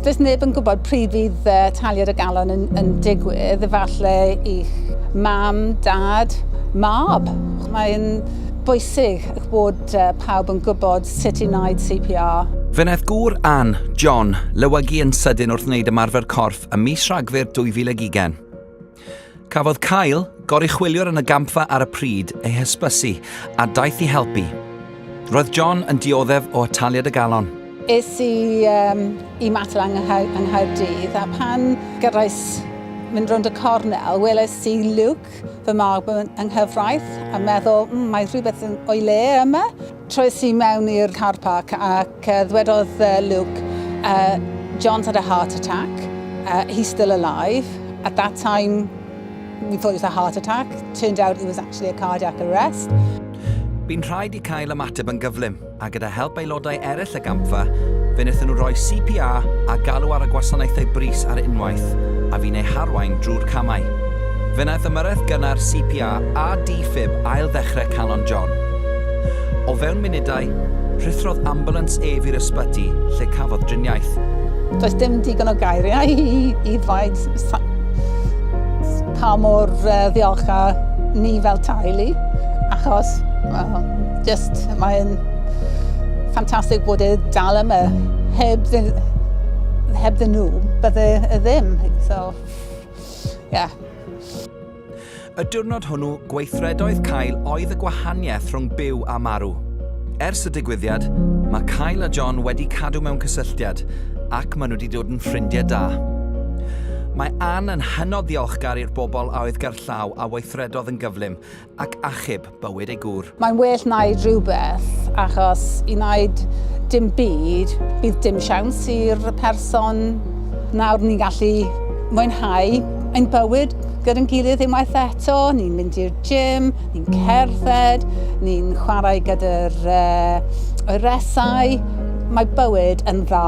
Does neb yn gwybod pryd fydd taliad y galon yn digwydd, efallai i'ch mam, dad, mab. Mae'n bwysig bod pawb yn gwybod sut i wneud CPR. Fe wnaeth gŵr Ann, John, lewygu yn sydyn wrth wneud ymarfer corff ym mis Rhagfyr 2020. Cafodd Kyle, goruchwyliwr yn y gampfa ar y pryd, ei hysbysu a daeth i helpu. Roedd John yn dioddef o ataliad y galon. Es i um, i Matalang yng Nghaerdydd a pan gyrraes mynd rownd y cornel, welais i Luke, fy mab yng nghyfraith, a meddwl, mae rhywbeth o'i le yma. Troes i mewn i'r car park ac ddwedodd Luke, John's had a heart attack, he's still alive. At that time, we thought it was a heart attack. Turned out it was actually a cardiac arrest. Bu'n rhaid i Kyle ymateb yn gyflym, a gyda help aelodau eraill y gampfa, fe wnaethon nhw roi CPR a galw ar y gwasanaethau brys ar unwaith, a fu'n eu harwain drwy'r camau. Fe wnaeth ymyrraeth gynnar CPR a defib ail-ddechrau calon John. O fewn munudau, rhuthrodd ambulans ef i'r ysbyty lle cafodd driniaeth. Does dim digon o geiriau i ddweud pa mor ddiolchgar ni fel teulu, achos, well, just mae'n ffantastig bod e dal yma. Heb, hebddyn nhw, bydde e ddim. So, yeah. Y diwrnod hwnnw, gweithredoedd Kyle oedd y gwahaniaeth rhwng byw a marw. Ers y digwyddiad, mae Kyle a John wedi cadw mewn cysylltiad ac maen nhw wedi dod yn ffrindiau da. Mae Ann yn hynod ddiolchgar i'r bobl a oedd gerllaw a weithredodd yn gyflym ac achub bywyd ei gŵr. Mae'n well wneud rhywbeth achos i wneud dim byd, bydd dim siawns i'r person. Nawr ni'n gallu mwynhau ein bywyd gyda'n gilydd unwaith eto. Ni'n mynd i'r gym, ni'n cerdded, ni'n chwarae gyda'r oeresau. Mae bywyd yn dda.